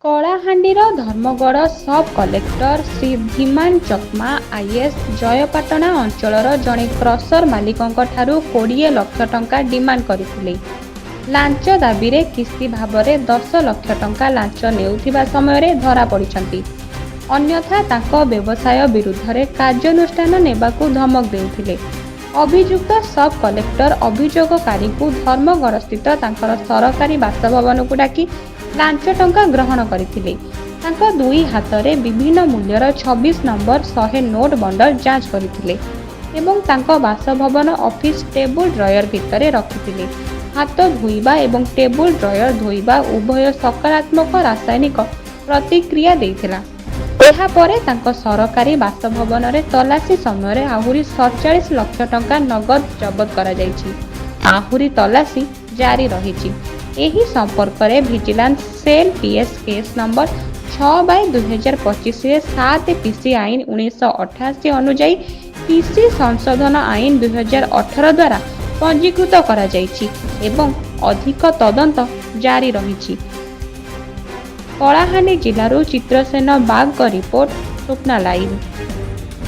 କଳାହାଣ୍ଡିର Dharamgarh sub collector Shri Dhiman Chakma is Jaipatna ଅଞ୍ଚଳର ଜଣେ କ୍ରସର ମାଲିକଙ୍କଠାରୁ 20 ଲକ୍ଷ ଟଙ୍କା ଡିମାଣ୍ଡ କରିଥିଲେ। ଲାଞ୍ଚ ଦାବିରେ କିସ୍ତି ଭାବରେ 10 ଲକ୍ଷ ଟଙ୍କା ଲାଞ୍ଚ ନେଉଥିବା ସମୟରେ ଧରାପଡ଼ିଛନ୍ତି। ଅନ୍ୟଥା ତାଙ୍କ ବ୍ୟବସାୟ ବିରୁଦ୍ଧରେ କାର୍ଯ୍ୟାନୁଷ୍ଠାନ ନେବାକୁ ଧମକ ଦେଉଥିଲେ। ଅଭିଯୁକ୍ତ ସବ୍ କଲେକ୍ଟର ଅଭିଯୋଗକାରୀଙ୍କୁ ଧର୍ମଗଡ଼ସ୍ଥିତ ତାଙ୍କର ସରକାରୀ ବାସଭବନକୁ ଡାକି ଲାଞ୍ଚ ଟଙ୍କା ଗ୍ରହଣ କରିଥିଲେ। ତାଙ୍କ ଦୁଇ ହାତରେ ବିଭିନ୍ନ ମୂଲ୍ୟର 26 ନମ୍ବର 100 ନୋଟ୍ ବଣ୍ଡଲ ଯାଞ୍ଚ କରିଥିଲେ ଏବଂ ତାଙ୍କ ବାସଭବନ ଅଫିସ ଟେବୁଲ ଡ୍ରୟର ଭିତରେ ରଖିଥିଲେ। ହାତ ଧୋଇବା ଏବଂ ଟେବୁଲ ଡ୍ରୟର ଧୋଇବା ଉଭୟ ସକାରାତ୍ମକ ରାସାୟନିକ ପ୍ରତିକ୍ରିୟା ଦେଇଥିଲା। ଏହାପରେ ତାଙ୍କ ସରକାରୀ ବାସଭବନରେ ତଲାସି ସମୟରେ ଆହୁରି 47 ଲକ୍ଷ ଟଙ୍କା ନଗଦ ଜବତ କରାଯାଇଛି। ଆହୁରି ତଲାସି ଜାରି ରହିଛି। ଏହି ସମ୍ପର୍କରେ vigilance cell PS case number 6/2025ରେ 7 ପିସି ଆଇନ 1988 ଅନୁଯାୟୀ ପିସି ସଂଶୋଧନ ଆଇନ 2018 ଦ୍ୱାରା ପଞ୍ଜୀକୃତ କରାଯାଇଛି ଏବଂ ଅଧିକ ତଦନ୍ତ ଜାରି ରହିଛି। କଳାହାଣ୍ଡି ଜିଲ୍ଲାରୁ ଚିତ୍ରସେନ ବାଗଙ୍କ ରିପୋର୍ଟ, ସ୍ୱପ୍ନା ଲାଇଭ୍।